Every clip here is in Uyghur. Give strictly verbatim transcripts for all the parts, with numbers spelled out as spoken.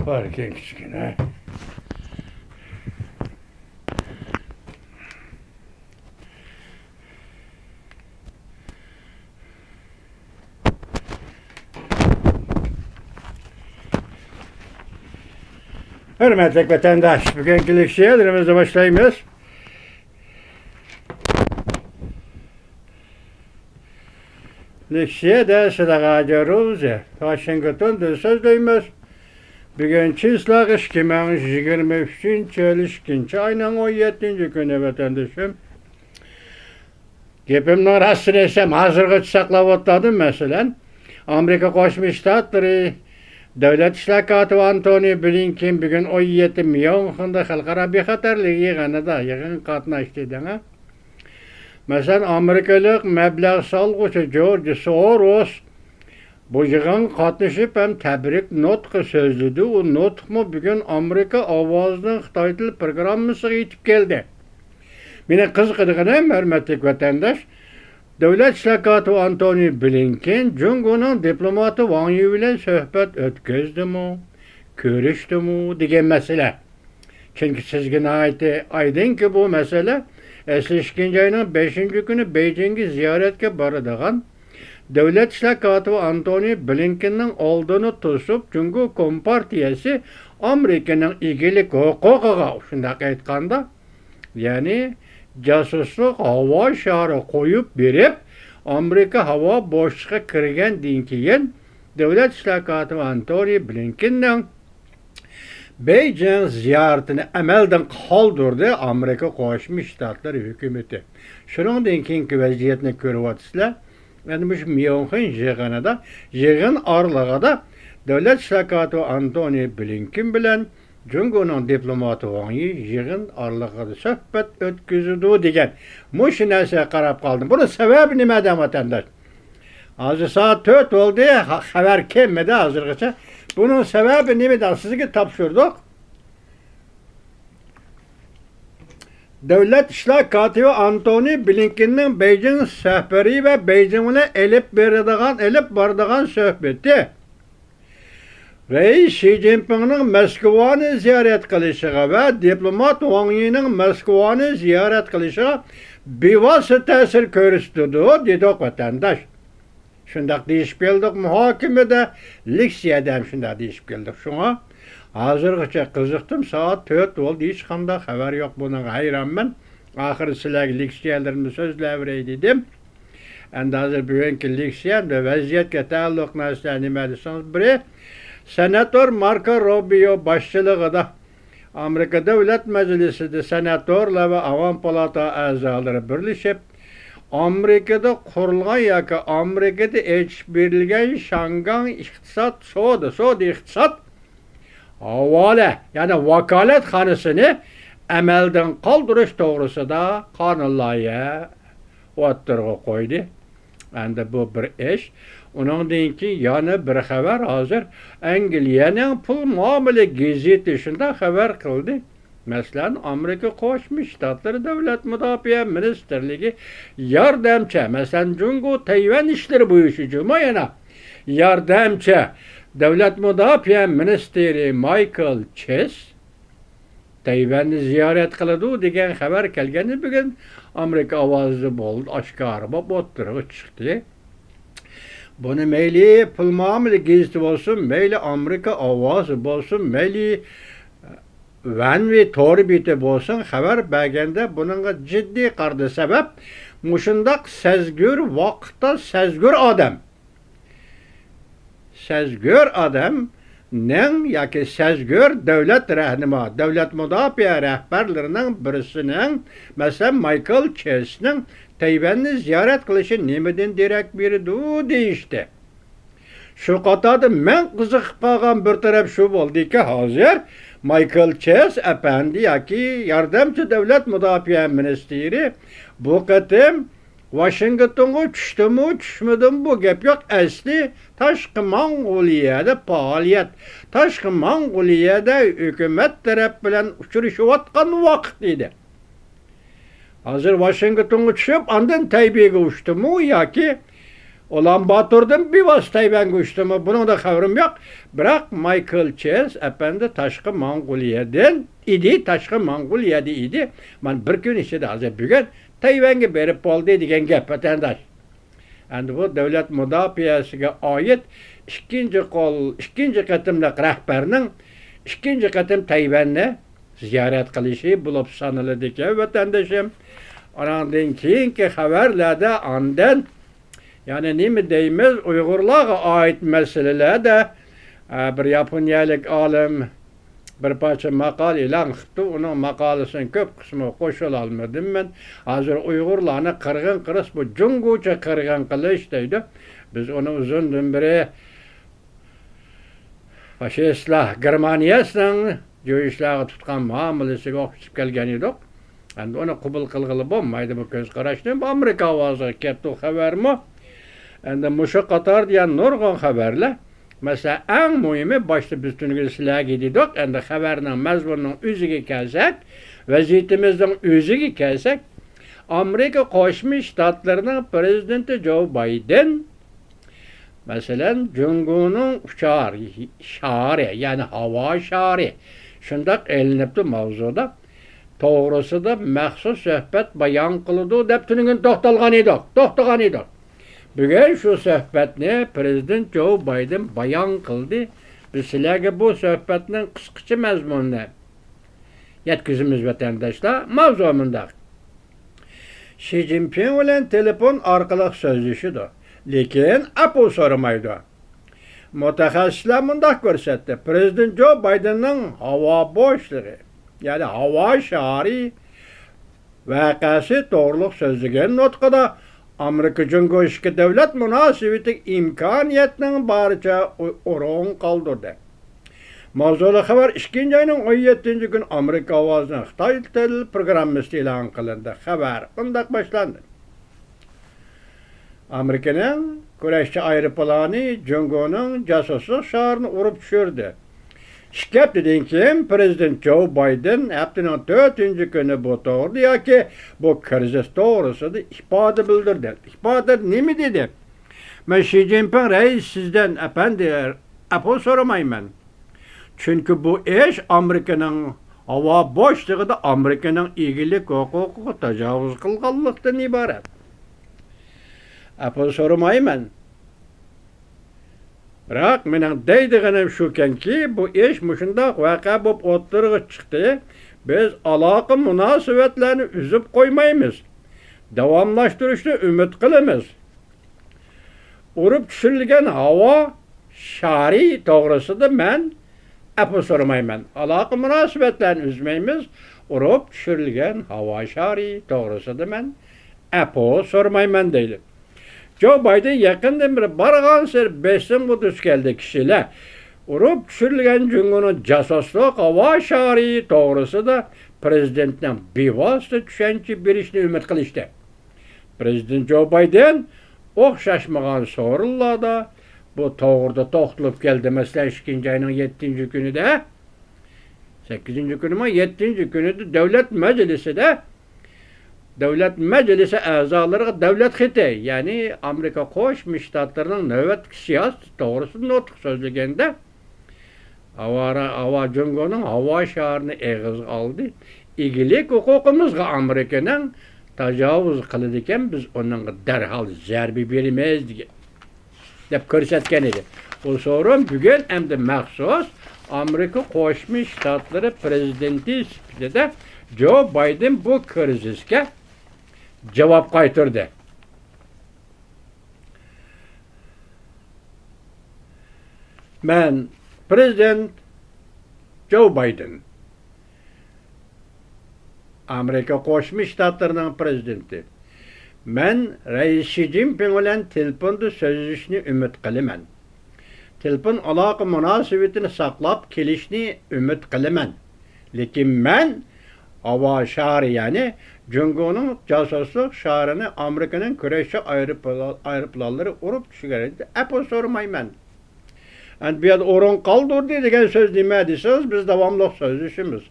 بار ئىكەن كىچىككىنە. ھۆرمەتلىك ۋەتەنداش، بۈگۈنكى لېكسىيەلىرىمىزنى باشلايمىز. لېكسىيەدە سىلەرگە رادىيو روزى، ۋاشىنگتوندىن سۆزلەيمىز. بۈگۈن چىسلاق ئىككى مىڭ يىگىرمە ئۈچىنچى يىل ئىككىنچى ئاينىڭ ئون يەتتىنچى كۈنى، ۋەتەندىشىم. گېپىمنىڭ راستىنى ئېيتسام، ھازىرغىچە ساقلاۋاتقانىدىم. مەسىلەن، ئامېرىكا قوشما شتاتلىرى دۆلەت ئىشلار كاتىپى ئانتونى بلىنكېن بۈگۈن ئون يەتتە ميۇنخېندا خەلقئارا بىخەتەرلىك يىغىنىدا، يىغىنغا قاتناشتى دەڭە. مەسىلەن، ئامېرىكىلىق مەبلەغ سالغۇچى جورج سوروس بۇ يىغىنغا قاتنىشىپ ھەم تەبرىك نۇتقى سۆزلىدى. ئۇ نۇتۇقمۇ بۈگۈن ئامېرىكا ئاۋازىنىڭ خىتاي تىل پروگراممىسىغا يېتىپ كەلدى. مېنىڭ قىزىقىدىغىنىم، ھۆرمەتلىك ۋەتەنداش، دۆلەت ئىشلار كاتىپى ئانتونى بلىنكېن جۇڭگونىڭ دىپلوماتى ۋاڭ يى بىلەن سۆھبەت ئۆتكۈزدىمۇ، كۆرۈشتىمۇ دېگەن مەسىلە. چۈنكى سىزگە ناھايىتى ئايدىڭكى، بۇ مەسىلە ئەسلى ئىككىنچى ئاينىڭ بەشىنچى كۈنى بېيجىڭگە زىيارەتكە بارىدىغان دۆلەت ئىشلار كاتىپى ئانتونى بلىنكېننىڭ ئالدىنى توسۇپ، جۇڭگو كومپارتىيەسى ئامېرىكىنىڭ ئىگىلىك ھوقۇقىغا، شۇنداق ئېيتقاندا، يەنى جاسۇسلۇق ھاۋا شارى قويۇپ بېرىپ، ئامېرىكا ھاۋا بوشلۇقىغا كىرگەندىن كېيىن، دۆلەت ئىشلار كاتىپى ئانتونى بلىنكېننىڭ بېيجىڭ زىيارىتىنى ئەمەلدىن قالدۇردى ئامېرىكا قوشما شتاتلىرى ھۆكۈمىتى. شۇنىڭدىن كېيىنكى ۋەزىيەتنى كۆرۈۋاتىسىلەر. ئەنە مۇشۇ ميۇنخېن يىغىنىدا، يىغىن ئارىلىقىدا دۆلەت ئىشلار كاتىپى ئانتونى بلىنكېن بىلەن جۇڭگونىڭ دىپلوماتى ۋاڭ يى يىغىن ئارىلىقىدا سۆھبەت ئۆتكۈزىدۇ دېگەن مۇشۇ نەرسىگە قاراپ قالدىم. بۇنىڭ سەۋەبى نېمە دەڭ، ۋەتەنداش؟ ھازىر سائەت تۆت بولدى، خەۋەر كەلمىدى ھازىرغىچە. بۇنىڭ سەۋەبى نېمە دەڭ؟ سىزگە تاپشۇردۇق. دۆلەت ئىشلار كاتىپى ئانتونى بلىنكېننىڭ بېيجىڭ سەپىرى ۋە بېيجىڭ بىلەن ئېلىپ بېرىدىغان، ئېلىپ بارىدىغان سۆھبىتى، رەئىس شى جىنپىڭنىڭ مەسكۇۋانى زىيارەت قىلىشىغا ۋە دىپلومات ۋاڭ يىنىڭ مەسكۇۋانى زىيارەت قىلىشىغا بىۋاسىتە تەسىر كۆرسىتىدۇ، دېدۇق، ۋەتەنداش. شۇنداق دېيىشىپ كەلدۇق مۇھاكىمىدە، لېكسىيەدە ھەم شۇنداق دېيىشىپ كەلدۇق. شۇڭا ھازىرغىچە قىزىقتىم، سائەت تۆت بولدى، ھېچقانداق خەۋەر يوق. بۇنىڭغا ھەيرانمەن. ئاخىرى سىلەرگە لېكسىيەلىرىمنى سۆزلەۋېرەي دېدىم. ئەمدى ھازىر بۈگۈنكى لېكسىيەمدە ۋەزىيەتكە تەئەللۇق نەرسىلەر نېمە دېسىڭىز، بىرى، سېناتور ماركو روبىيو باشچىلىقىدا ئامېرىكا دۆلەت مەجلىسىدە سېناتورلار ۋە ئاۋام پالاتا ئەزالىرى بىرلىشىپ، ئامېرىكىدا قۇرۇلغان ياكى ئامېرىكىدا ئېچىپ بېرىلگەن شاڭگاڭ ئىقتىساد سودا، سودا ئىقتىساد ھاۋالە، يەنى ۋاكالەتخانىسىنى ئەمەلدىن قالدۇرۇش توغرىسىدا قانۇن لايىھە ئوتتۇرىغا قويدى. ئەمدى بۇ بىر ئىش. ئۇنىڭدىن كېيىن يەنە بىر خەۋەر، ھازىر ئەنگلىيەنىڭ پۇل مۇئامىلە گېزىتى شۇنداق خەۋەر قىلدى. مەسىلەن، ئامېرىكا قوشما شتاتلىرى دۆلەت مۇداپىئە مىنىستىرلىكى ياردەمچى، مەسىلەن، جۇڭگو تەيۋەن ئىشلىرى بويىچە جۇما يەنە ياردەمچى دۆلەت مۇداپىئە مىنىستىرى مايكل چېس تەيۋەننى زىيارەت قىلىدۇ دېگەن خەۋەر كەلگەندىن بۈگۈن ئامېرىكا ئاۋازى بولدى، ئاشكارا بولۇپ ئوتتۇرىغا چىقتى. بۇنى مەيلى پۇل مۇئامىلە گېزىتى بولسۇن، مەيلى ئامېرىكا ئاۋازى بولسۇن، مەيلى ۋەنۋى تور بېتى بولسۇن، خەۋەر بەرگەندە بۇنىڭغا جىددىي قارىدى. سەۋەب، مۇشۇنداق سەزگۈر ۋاقىتتا سەزگۈر ئادەم، سەزگۈر ئادەمنىڭ ياكى سەزگۈر دۆلەت رەھنىما، دۆلەت مۇداپىئە رەھبەرلىرىنىڭ بىرسىنىڭ، مەسىلەن، مايكل چېسنىڭ تەيۋەننى زىيارەت قىلىشى نېمىدىن دېرەك بېرىدۇ دېيىشتى. شۇ قاتاردا مەن قىزىقىپ قالغان بىر تەرەپ شۇ بولدىكى، ھازىر مايكل چېس ئەپەندى ياكى ياردەمچى دۆلەت مۇداپىئە مىنىستىرى بۇ قېتىم ۋاشىنگتونغا چۈشتىمۇ، چۈشمىدىمۇ، بۇ گەپ يوق. ئەسلى تاشقى موڭغۇلىيەدە پائالىيەت، تاشقى موڭغۇلىيەدە ھۆكۈمەت تەرەپ بىلەن ئۇچرىشىۋاتقان ۋاقىت ئىدى. ھازىر ۋاشىنگتونغا چۈشۈپ، ئاندىن تەيبېيگە ئۇچتىمۇ ياكى ئۇلان باتوردىن بىۋاسىتە تەيۋەنگە ئۇچتىمۇ، بۇنىڭدا خەۋىرىم يوق. بىراق مايكل چېرس ئەپەندى تاشقى موڭغۇلىيەدىن ئىدى، تاشقى موڭغۇلىيەدە ئىدى. مانا بىر كۈن ئىچىدە، ھازىر بۈگۈن تەيۋەنگە بېرىپ بولدى دېگەن گەپ، ۋەتەنداش. ئەمدى بۇ دۆلەت مۇداپىئەسىگە ئائىت ئىككىنچى قول، ئىككىنچى قېتىملىق رەھبەرنىڭ ئىككىنچى قېتىم تەيۋەننى زىيارەت قىلىشى بولۇپ سانىلىدىكەن، ۋەتەندىشىم. ئاناندىن كېيىنكى خەۋەرلەردە ئاندىن، يەنى نېمە دەيمىز، ئۇيغۇرلارغا ئائىت مەسىلىلەردە، ئە، بىر ياپونىيەلىك ئالىم بىر پارچە ماقالە ئېلان قىپتۇ. ئۇنىڭ ماقالىسىنىڭ كۆپ قىسمىغا قوشۇلالمىدىم مەن. ھازىر ئۇيغۇرلارنى قىرغىن قىلىش، بۇ جۇڭگوچە قىرغىن قىلىش دەيدۇ. بىز ئۇنى ئۇزۇندىن بېرى فاشىستلار گېرمانىيەسىنىڭ جۇيۇشلارغا تۇتقان مۇئامىلىسىگە ئوخشىتىپ كەلگەن ئىدۇق. ئەمدى ئۇنى قوبۇل قىلغىلى بولمايدۇ، بۇ كۆز قاراشنى. بۇ ئامېرىكا ئاۋازىغا كەپتۇ خەۋەرمۇ. ئەمدى مۇشۇ قاتاردا يەنە نۇرغۇن خەۋەرلەر. مەسىلەن، ئەڭ مۇھىمى، باشتا بىز تۈنۈگۈن سىلەرگە دېدۇق، ئەمدى خەۋەرنىڭ مەزمۇنىنىڭ ئۆزىگە كەلسەك، ۋەزىيىتىمىزنىڭ ئۆزىگە كەلسەك، ئامېرىكا قوشما شتاتلىرىنىڭ پرېزىدېنتى جو بايدېن، مەسىلەن، جۇڭگونىڭ ئۇچار شارى، يەنى ھاۋا شارى شۇنداق ئېلىنىپتۇ ماۋزۇدا، توغرىسىدا مەخسۇس سۆھبەت بايان قىلىدۇ دەپ تۈنۈگۈن توختالغان ئىدۇق، توختىغان ئىدۇق. بۈگۈن شۇ سۆھبەتنى پرېزىدېنت جو بايدېن بايان قىلدى. بىز سىلەرگە بۇ سۆھبەتنىڭ قىسقىچە مەزمۇنىنى يەتكۈزىمىز، ۋەتەنداشلار. ماۋزۇ مۇنداق. شى جىنپىڭ بىلەن تېلېفون ئارقىلىق سۆزلىشىدۇ، لېكىن ئەپۇ سورىمايدۇ. مۇتەخەسسىسلەر مۇنداق كۆرسەتتى، پرېزىدېنت جو بايدېننىڭ ھاۋا بوشلۇقى، يەنى ھاۋا شارى ۋەقەسى توغرۇلۇق سۆزلىگەن نۇتقىدا ئامېرىكا جۇڭگو ئىككى دۆلەت مۇناسىۋىتىگە ئىمكانىيەتنىڭ بارىچە ئۇ-، ئورۇن قالدۇردى. ماۋزۇلۇق خەۋەر ئىككىنچى ئاينىڭ ئون يەتتىنچى كۈنى ئامېرىكا ئاۋازىنىڭ خىتاي تىل پروگراممىسىدا ئېلان قىلىندى. خەۋەر مۇنداق باشلاندى. ئامېرىكىنىڭ كۈرەشچى ئايروپىلانى جۇڭگونىڭ جاسۇسلۇق شارىنى ئۇرۇپ چۈشۈردى. ئىككى ھەپتىدىن كېيىن پرېزىدېنت جو بايدېن ھەپتىنىڭ تۆتىنچى كۈنى بۇ توغرىدا ياكى بۇ كىرىزىس توغرىسىدا ئىپادە بىلدۈردى. ئىپادە نېمە دېدى؟ مەن شى جىنپىڭ رەئىس سىزدىن، ئەپەندى، ئەپۇ سورىمايمەن. چۈنكى بۇ ئىش ئامېرىكىنىڭ ھاۋا بوشلۇقىدا ئامېرىكىنىڭ ئىگىلىك ھوقۇقىغا تاجاۋۇز قىلغانلىقتىن ئىبارەت. ئەپۇ سورىمايمەن. بىراق مېنىڭ دەيدىغىنىم شۇكەنكى، بۇ ئىش مۇشۇنداق ۋەقە بولۇپ ئوتتۇرىغا چىقتى. بىز ئالاقە مۇناسىۋەتلەرنى ئۈزۈپ قويمايمىز. داۋاملاشتۇرۇشنى ئۈمىد قىلىمىز. ئۇرۇپ چۈشۈرۈلگەن ھاۋا شارى توغرىسىدا مەن ئەپۇ سورىمايمەن. ئالاقە مۇناسىۋەتلەرنى ئۈزمەيمىز. ئۇرۇپ چۈشۈرۈلگەن ھاۋا شارى توغرىسىدا مەن ئەپۇ سورىمايمەن دەيدۇ. جو بايدېن يېقىندىن بېرى بارغانسېرى بېسىمغا دۇچ كەلدى. كىشىلەر ئۇرۇپ چۈشۈرۈلگەن جۇڭگونىڭ جاسۇسلۇق ھاۋا شارى توغرىسىدا پرېزىدېنتنىڭ بىۋاسىتە چۈشەنچە بېرىشىنى ئۈمىد قىلىشتى. پرېزىدېنت جو بايدېن ئوخشاشمىغان سورۇنلاردا بۇ توغرىدا توختىلىپ كەلدى. مەسىلەن، ئىككىنچى ئاينىڭ يەتتىنچى كۈنىدە، سەككىزىنچى كۈنىمۇ، يەتتىنچى كۈنىدە دۆلەت مەجلىسىدە، دۆلەت مەجلىسى ئەزالىرىغا دۆلەت خېتى، يەنى ئامېرىكا قوشما شتاتلىرىنىڭ نۆۋەتتىكى سىياسىتى توغرىسىدا نۇتۇق سۆزلىگەندە، ھاۋا، ھاۋا، جۇڭگونىڭ ھاۋا شارىنى ئېغىزغا ئالدى. ئىگىلىك ھوقۇقىمىزغا ئامېرىكىنىڭ تاجاۋۇز قىلىدىكەن، بىز ئۇنىڭغا دەرھال زەربە بېرىمىز دېگەن، دەپ كۆرسەتكەن ئىدى. بۇ سورۇن بۈگۈن ئەمدى مەخسۇس ئامېرىكا قوشما شتاتلىرى پرېزىدېنتى سۈپىتىدە جو بايدېن بۇ كىرىزىسكە جاۋاب قايتۇردى. مەن پرېزىدېنت جو بايدېن، ئامېرىكا قوشما شتاتلىرىنىڭ پرېزىدېنتى. مەن رەئىس شى جىنپىڭ بىلەن تېلېفوندا سۆزلىشىشنى ئۈمىد قىلىمەن. تېلېفون ئالاقە مۇناسىۋىتىنى ساقلاپ كېلىشنى ئۈمىد قىلىمەن. لېكىن مەن ھاۋا شارى، يەنى جۇڭگونىڭ جاسۇسلۇق شارىنى ئامېرىكىنىڭ كۈرەشچى ئايروپىلا-، ئايروپىلانلىرى ئۇرۇپ چۈشۈرگەندە ئەپۇ سورىمايمەن. ئەمدى بۇ يەردە ئورۇن قالدۇردى دېگەن سۆز نېمە دېسىڭىز، بىز داۋاملىق سۆزلىشىمىز.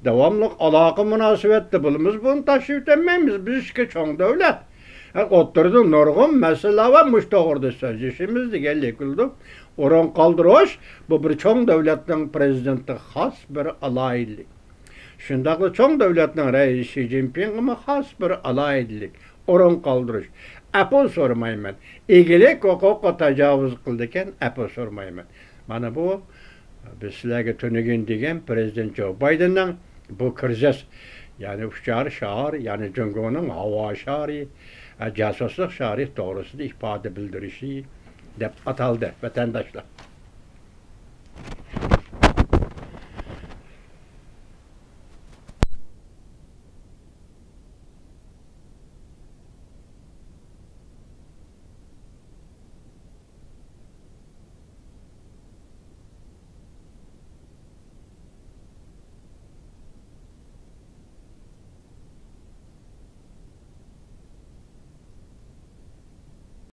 داۋاملىق ئالاقە مۇناسىۋەتتە بولىمىز، بۇنى تاشلىۋېتەلمەيمىز. بىز ئىككى چوڭ دۆلەت. ھە، ئوتتۇرىدا نۇرغۇن مەسىلىلەر بار، مۇشۇ توغرىدا سۆزلىشىمىز دېگەنلىك بولىدۇ. ئورۇن قالدۇرۇش، بۇ بىر چوڭ دۆلەتنىڭ پرېزىدېنتىغا خاس بىر ئالاھىدىلىك. شۇنداقلا چوڭ دۆلەتنىڭ رەئىسى شى جىنپىڭغىمۇ خاس بىر ئالاھىدىلىك. ئورۇن قالدۇرۇش. ئەپۇ سورىمايمەن. ئىگىلىك ھوقۇققا تاجاۋۇز قىلىدىكەن، ئەپۇ سورىمايمەن. مانا بۇ، بىز سىلەرگە تۈنۈگۈن دېگەن پرېزىدېنت جو بايدېننىڭ بۇ كىرىزىس، يەنى ئۇچار شار، يەنى جۇڭگونىڭ ھاۋا شارى، ھە، جاسۇسلۇق شارى توغرىسىدا ئىپادە بىلدۈرۈشى دەپ ئاتالدى، ۋەتەنداشلار.